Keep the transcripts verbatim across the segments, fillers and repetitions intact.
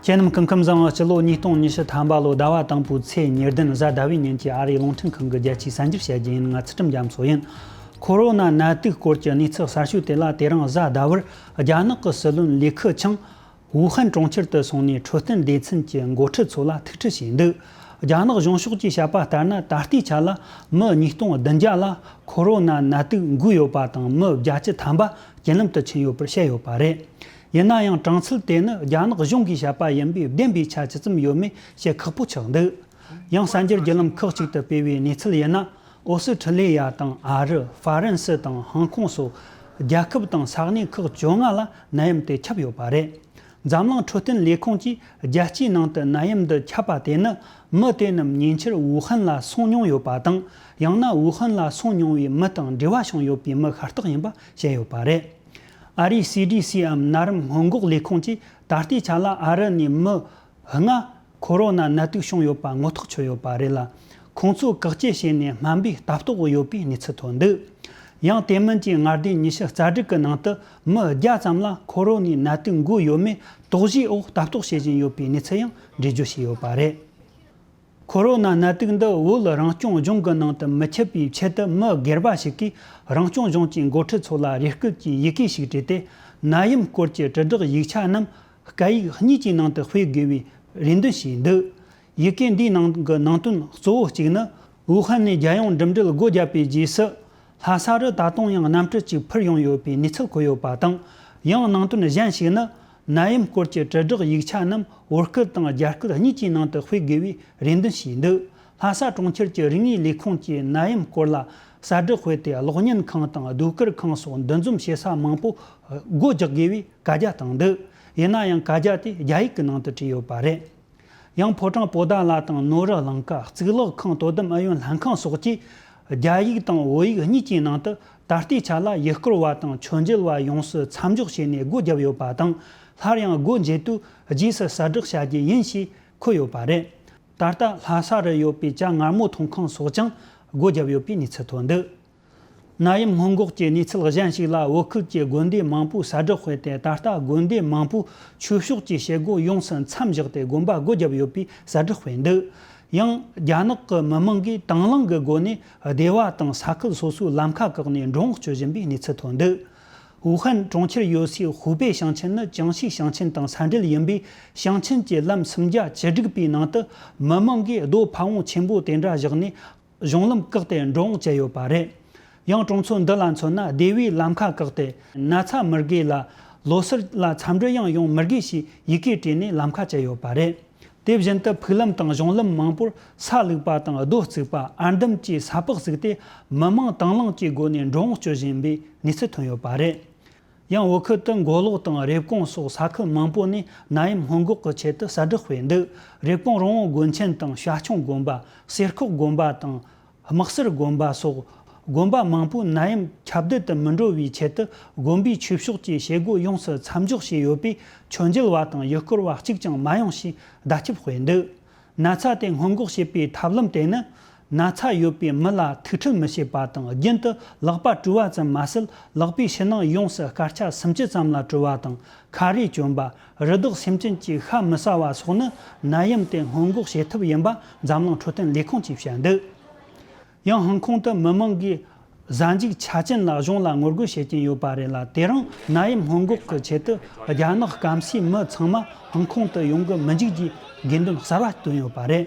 ཁྱེད་རྣམས་སྐུ་ཁམས་བཟང་། སྤྱི་ལོ་ཉིས་སྟོང་ཉི་ཤུ་ཐམ་པ་ལོ་ཟླ་བ་དང་པོའི་ཚེས་ཉེར་བདུན་གཟའ་ཟླ་བའི་ཉིན་གྱི་ཨ་རིའི་རླུང་འཕྲིན་ཁང་གི་རྒྱལ་སྤྱིའི་གསར་འགྱུར་བཤད་རྒྱུ་ཡིན། ང་ཚུལ་ཁྲིམས་རྒྱ་མཚོ་ཡིན། ཁོ་རོ་ན་ནད་དུག་སྐོར་གྱི་གནས་ཚུལ་གསར་ཤོས་དེ་ལ། དེ་རིང་གཟའ་ཟླ་བར་རྒྱ་ནག་གི་སྲིད་བློན་ལི་ཁི་ཆང་ཝུ་ཧན་གྲོང་ཁྱེར་དུ་སོང་ནས་འཕྲོད་བསྟེན་སྡེ་ཚན་གྱི་འགོ་ཁྲིད་ཚོ་ལ་ཐུག་འཕྲད་བྱས་འདུག་རྒྱ་ནག་གཞུང་ཕྱོགས་ཀྱིས་བཤད་པ་ལྟར་ན། ད་ལྟའི་ཆ་ལ་མི་ཉིས་སྟོང་བདུན་བརྒྱ་ལ་ཁོ་རོ་ན་ནད་དུག་འགོས་ཡོད་པ་དང་། མི་བརྒྱད་ཅུ་ཐམ་པ་རྐྱེན་ལམ་དུ་ཕྱིན་ཡོད་པར་བཤད་ཡོད་པ་རེད། ཡིན་ན་ཡང་། གྲངས་ཚད་དེ་ནི་རྒྱ་ནག་གཞུང་གིས་བཤད་པ་ཡིན་པས། བདེན་པའི་ཆ་ཇི་ཙམ་ཡོད་མེད་བཤད་ཁག་པོ་ཆགས་འདུག་ཡང་། གསར་འགྱུར་བརྒྱུད་ལམ་ཁག་ཅིག་ཏུ་སྤེལ་བའི་གནས་ཚུལ་ཡིན་ན། ཨོ་སི་ཁྲི་ལི་ཡ་དང་། ཨ་རི། ཧྥ་རན་སི་དང་། ཧང་ཀོང་སོགས་རྒྱལ་ཁབ་དང་ས་གནས་ཁག་བཅོ་ལྔ་ལ་ནད་ཡམས་དེ་ཁྱབ་ཡོད་པ་རེད། འཛམ་གླིང་འཕྲོད་བསྟེན་ལས་ཁུངས་ཀྱིས། རྒྱལ་སྤྱིའི་ནང་དུ་ནད་ཡམས་འདི་ཁྱབ་པ་དེ་ནི། མི་དེ་རྣམས་ཉེ་ཆར་ཝུ་ཧན་ལ་སོང་མྱོང་ཡོད་པ་དང་། ཡང་ན་ཝུ་ཧན་ལ་སོང་མྱོང་བའི་མི་དང་འབྲེལ་བ་བྱུང་ཡོད་པའི་མི་ཤ་སྟག་ཡིན་པ་བཤད་ཡོད་པ་རེད། ཨ་རིའི་སི་ཌི་སི་འམ་ནད་རིམས་སྔོན་འགོག་ལས་ཁུངས་ཀྱིས། ད་ལྟའི་ཆ་ལ་ཨ་རི་ནས་མི་ལྔ་ཁོ་རོ་ན་ནད་དུག་བྱུང་ཡོད་པ་ངོ་ཐག་ཆོད་ཡོད་པ་རེད་ལ། ཁོང་ཚོ་བཀག་སྐྱིལ་བྱས་ནས་སྨན་པས་ལྟ་རྟོག་ཡོད་པའི་གནས་ཚུལ་ཐོན་འདུག་ཡང་། དེ་མིན་གྱི་མངའ་སྡེ་ཉི་ཤུ་རྩ་དྲུག་གི་ནང་དུ་མི་བརྒྱ་ཙམ་ལ་ཁོ་རོ་ནའི་ནད་དུག་འགོས་ཡོད་མེད་དོགས་གཞིའི་འོག་ལྟ་རྟོག་བྱེད་བཞིན་ཡོད་པའི་གནས་ཚུལ་ཡང་འགྲེལ་བརྗོད་བྱས་ཡོད་པ་རེད། ཁོ་རོ་ན་ནད་དུག་འདི་བོད་རང་སྐྱོང་ལྗོངས་ཀྱི་ནང་དུ་མི་ཁྱབ་པའི་ཆེད་དུ། མི་སྒེར་པ་ཞིག་གིས་རང་སྐྱོང་ལྗོངས་ཀྱི་འགོ་ཁྲིད་ཚོ་ལ་རེ་སྐུལ་གྱིས་ཡི་གེ་ཞིག་བྲིས་ཏེ། ནད་ཡམས་སྐོར་གྱི་དྲིལ་བསྒྲགས་ཡིག་ཆ་རྣམས་སྐད་ཡིག་གཉིས་ཀྱི་ནང་དུ་སྤེལ་དགོས་པའི་རེ་འདུན་ཞུས་འདུག་ཡི་གེ་འདིའི་ནང་གི་ནང་དོན་གཙོ་བོ་གཅིག་ནི། ཝུ་ཧན་ནས་རྒྱལ་ཡོངས་འགྲིམ་འགྲུལ་སྒོ་བརྒྱབ་པའི་རྗེས་སུ། ལྷ་ས་རུ་ད་དུང་ཡང་གནམ་གྲུ་གཅིག་འཕུར་ཡོང་ཡོད་པའི་གནས་ཚུལ་འཁོད་ཡོད་པ་དང་། ཡང་། ནང་དོན་གཞན་ཞིག་ནི། ནད་ཡམས་སྐོར་གྱི་དྲིལ་བསྒྲགས་ཡིག་ཆ་རྣམས་བོད་སྐད་དང་རྒྱ་སྐད་གཉིས་ཀྱི་ནང་དུ་སྤེལ་དགོས་པའི་རེ་འདུན་ཞུས་འདུག་ལྷ་ས་གྲོང་ཁྱེར་གྱི་རིག་དངོས་ལས་ཁུངས་ཀྱིས་ནད་ཡམས་སྐོར་ལ་གསལ་བསྒྲགས་སྤེལ་ཏེ། གློག་བརྙན་ཁང་དང་ཟློས་གར་ཁང་སོགས་འདུ་འཛོམས་བྱེད་ས་མང་པོ་སྒོ་རྒྱག་དགོས་པའི་བཀའ་རྒྱ་བཏང་འདུག་ཡིན་ན་ཡང་། བཀའ་རྒྱ་དེ་རྒྱ་ཡིག་གི་ནང་དུ་བྲིས་ཡོད་པ་རེད། ཡང་། ཕོ་བྲང་པོ་ཏཱ་ལ་དང་ནོར་བུ་གླིང་ཁ། གཙུག་ལག་ཁང་དོ་དམ་ཨུ་ཡོན་ལྷན་ཁང་སོགས་ཀྱིས་རྒྱ་ཡིག་དང་བོད་ཡིག་གཉིས་ཀྱི་ནང་དུ། ད་ལྟའི་ཆ་ལ་ཡུལ་སྐོར་བ་དང་མཆོད་མཇལ་བ་ཡོངས་སུ་མཚམས་འཇོག་བྱས་ནས་སྒོ་བརྒྱབ་ཡོད་པ་དང་། སླར་ཡང་སྒོ་འབྱེད་དུས་རྗེས་སུ་གསལ་བསྒྲགས་བྱ་རྒྱུ་ཡིན་ཞེས་འཁོད་ཡོད་པ་རེད། ད་ལྟ་ལྷ་ས་རུ་ཡོད་པའི་ཇ་མངར་མོ་འཐུང་ཁང་སོགས་ཀྱང་སྒོ་བརྒྱབ་ཡོད་པའི་གནས་ཚུལ་ཐོན་འདུག་ནད་ཡམས་སྔོན་འགོག་གི་གནས་ཚུལ་གཞན་ཞིག་ལ། བོད་ཁུལ་གྱི་དགོན་སྡེ་མང་པོས་གསལ་བསྒྲགས་སྤེལ་ཏེ། ད་ལྟ་དགོན་སྡེ་མང་པོས་ཆོས་ཕྱོགས་ཀྱི་བྱེད་སྒོ་ཡོངས་སུ་མཚམས་བཞག་སྟེ་དགོན་པ་སྒོ་བརྒྱབ་ཡོད་པའི་གསལ་བསྒྲགས་སྤེལ་འདུག་ཡང་། རྒྱ་ནག་གི་མི་མང་གིས་དང་བླངས་ཀྱི་སྒོ་ནས་སྡེ་བ་དང་ས་ཁུལ་སོ་སོའི་ལམ་ཁ་བཀག་ནས་འགྲོ་འོང་སྤྱོད་བཞིན་པའི་གནས་ཚུལ་ཐོན་འདུག་ཝུ་ཧན་གྲོང་ཁྱེར་ཡོད་སའི་ཧུའུ་པེ་ཞིང་ཆེན་ནི་ཅང་ཤིས་ཞིང་ཆེན་དང་ས་འབྲེལ་ཡིན་པས། ཞིང་ཆེན་གྱི་ལམ་སུམ་བརྒྱ་བཅུ་དྲུག་པའི་ནང་དུ་མི་མང་གིས་རྡོ་ཕ་བོང་ཆེན་པོ་དེ་འདྲ་བཞག་ནས། གཞུང་ལམ་བཀག་སྟེ་འགྲོ་འོང་བྱས་ཡོད་པ་རེད། ཡང་། གྲོང་ཚོ་འདི་ལ་མཚོན་ན། སྡེ་བའི་ལམ་ཁ་བཀག་སྟེ། ན་ཚ་མི་དགོས་ལ། ལོ་སར་ལ་འཚམས་འདྲི་ཡང་ཡོང་མི་དགོས་ཞེས་ཡི་གེ་བྲིས་ནས་ལམ་ཁ་བཅད་ཡོད་པ་རེད། དེ་བཞིན་དུ་ཕུག་ལམ་དང་གཞུང་ལམ་མང་པོར་ས་བླུགས་པ་དང་། རྡོ་བརྩིགས་པ། ཨར་འདམ་གྱི་ས་ཕག་བརྩིགས་ཏེ། མི་མང་དང་བླངས་ཀྱི་སྒོ་ནས་འགྲོ་འོང་སྤྱོད་བཞིན་པའི་གནས་ཚུལ་ཐོན་ཡོད་པ་རེད། ཡང་། བོད་ཁུལ་དུ་མགོ་ལོག་དང་རེབ་གོང་སོགས་ས་ཁུལ་མང་པོ་ནས་ནད་ཡམས་སྔོན་འགོག་གི་ཆེད་དུ་གསལ་བསྒྲགས་སྤེལ་འདུག་རེབ་གོང་རོང་བོ་དགོན་ཆེན་དང་བྱ་ཁྱུང་དགོན་པ། གསེར་ཁོག་དགོན་པ་དང་། དམག་སེར་དགོན་པ་སོགས་དགོན་པ་མང་པོས་ནད་ཡམས་ཁྱབ་གདལ་དུ་མི་འགྲོ་བའི་ཆེད་དུ། དགོན་པའི་ཆོས་ཕྱོགས་ཀྱི་བྱེད་སྒོ་ཡོངས་སུ་མཚམས་འཇོག་བྱས་ཡོད་པས། མཆོད་མཇལ་བ་དང་ཡུལ་སྐོར་བ་གཅིག་ཀྱང་མ་ཡོང་ཞེས་བརྡ་ཁྱབ་སྤེལ་འདུག་ན་ཚ་དེ་སྔོན་འགོག་བྱེད་པའི་ཐབས་ལམ་དེ་ནི། ན་ཚ་ཡོད་པའི་མི་ལ་ཐུགས་ཁྲལ་མི་བྱེད་པ་དང་། རྒྱུན་དུ་ལག་པ་བཀྲུ་བ་ཙམ་མ་ཟད། ལག་པའི་ཕྱི་ནང་ཡོངས་སུ་སྐར་ཆ་སུམ་ཅུ་ཙམ་ལ་བཀྲུ་བ་དང་། ཁ་རས་གྱོན་པ། རི་དྭགས་སེམས་ཅན་གྱི་ཤ་མི་ཟ་བ་སོགས་ནི་ནད་ཡམས་དེ་སྔོན་འགོག་བྱེད་ཐབས་ཡིན་པ་འཛམ་གླིང་འཕྲོད་བསྟེན་ལས་ཁུངས་ཀྱིས་བཤད་འདུག་ཡང་། ཧང་ཀོང་དུ་མི་མང་གིས་གཟའ་མཇུག་ཆ་ཅན་ལ་གཞུང་ལ་ངོ་རྒོལ་བྱེད་ཀྱིན་ཡོད་པ་རེད་ལ། དེ་རིང་ནད་ཡམས་སྔོན་འགོག་གི་ཆེད་དུ་རྒྱ་ནག་སྐམ་སའི་མི་ཚང་མ་ཧང་ཀོང་དུ་ཡོང་གི་མི་འཇུག་རྒྱུའི་དགོས་འདུན་གསར་བ་བཏོན་ཡོད་པ་རེད།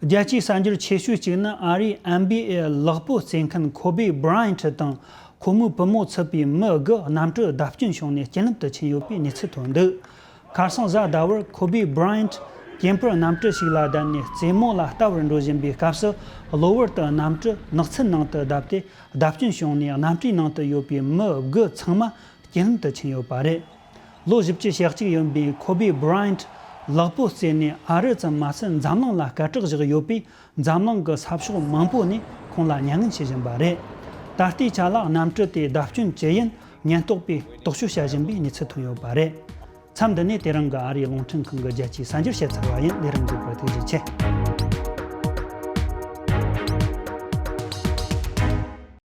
རྒྱལ་སྤྱིའི་གསར་འགྱུར་ཆེ་ཤོས་གཅིག་ནི། ཨ་རིའི་ཨེན་བྷི་ཨེ་ལག་སྤོལ་རྩེད་མཁན་ཁོ་བི་བྷི་ར་ཡན་ཊི་དང་ཁོ་མོའི་བུ་མོ་ཚུད་པའི་མི་དགུ་གནམ་གྲུ་བརྡབ་སྐྱོན་བྱུང་ནས་རྐྱེན་ལམ་དུ་ཕྱིན་ཡོད་པའི་གནས་ཚུལ་ཐོན་འདུག་ཁ་སང་གཟའ་ཟླ་བར་ཁོ་བི་བྷི་ར་ཡན་ཊི་སྐྱེམས་པར་གནམ་གྲུ་ཞིག་ལ་བསྡད་ནས་རྩེད་མོ་ལ་ལྟ་བར་འགྲོ་བཞིན་པའི་སྐབས་སུ། གློ་བུར་དུ་གནམ་གྲུ་ནགས་ཚལ་ནང་དུ་བརྡབས་ཏེ་བརྡབ་སྐྱོན་བྱུང་ནས། གནམ་གྲུའི་ནང་དུ་ཡོད་པའི་མི་དགུ་ཚང་མ་རྐྱེན་ལམ་དུ་ཕྱིན་ཡོད་པ་རེད། ལོ་བཞི་བཅུ་ཞེ་གཅིག་ཡིན་པའི་ཁོ་བི་བྷི་ར་ཡན་ཊི་ལག་སྤོལ་རྩེ་ནས་ཨ་རི་ཙམ་མ་ཟད། འཛམ་གླིང་ལ་སྐད་གྲགས་བཞག་ཡོད་པས། འཛམ་གླིང་གི་ས་ཕྱོགས་མང་པོ་ནས་ཁོང་ལ་མྱ་ངན་བྱེད་བཞིན་པ་རེད། ད་ལྟའི་ཆ་ལ་གནམ་གྲུ་དེའི་བརྡབ་སྐྱོན་ཇི་ཡིན་ཉེན་རྟོག་པས་རྟོག་དཔྱོད་བྱ་བཞིན་པའི་གནས་ཚུལ་ཐོན་ཡོད་པ་རེད། མཚམས་འདི་ནས་དེ་རིང་གི་ཨ་རིའི་རླུང་འཕྲིན་ཁང་གི་རྒྱལ་སྤྱིའི་གསར་འགྱུར་བཤད་ཚར་བ་ཡིན། ལས་རིམ་འཛུགས་པར་ཐུགས་རྗེ་ཆེ།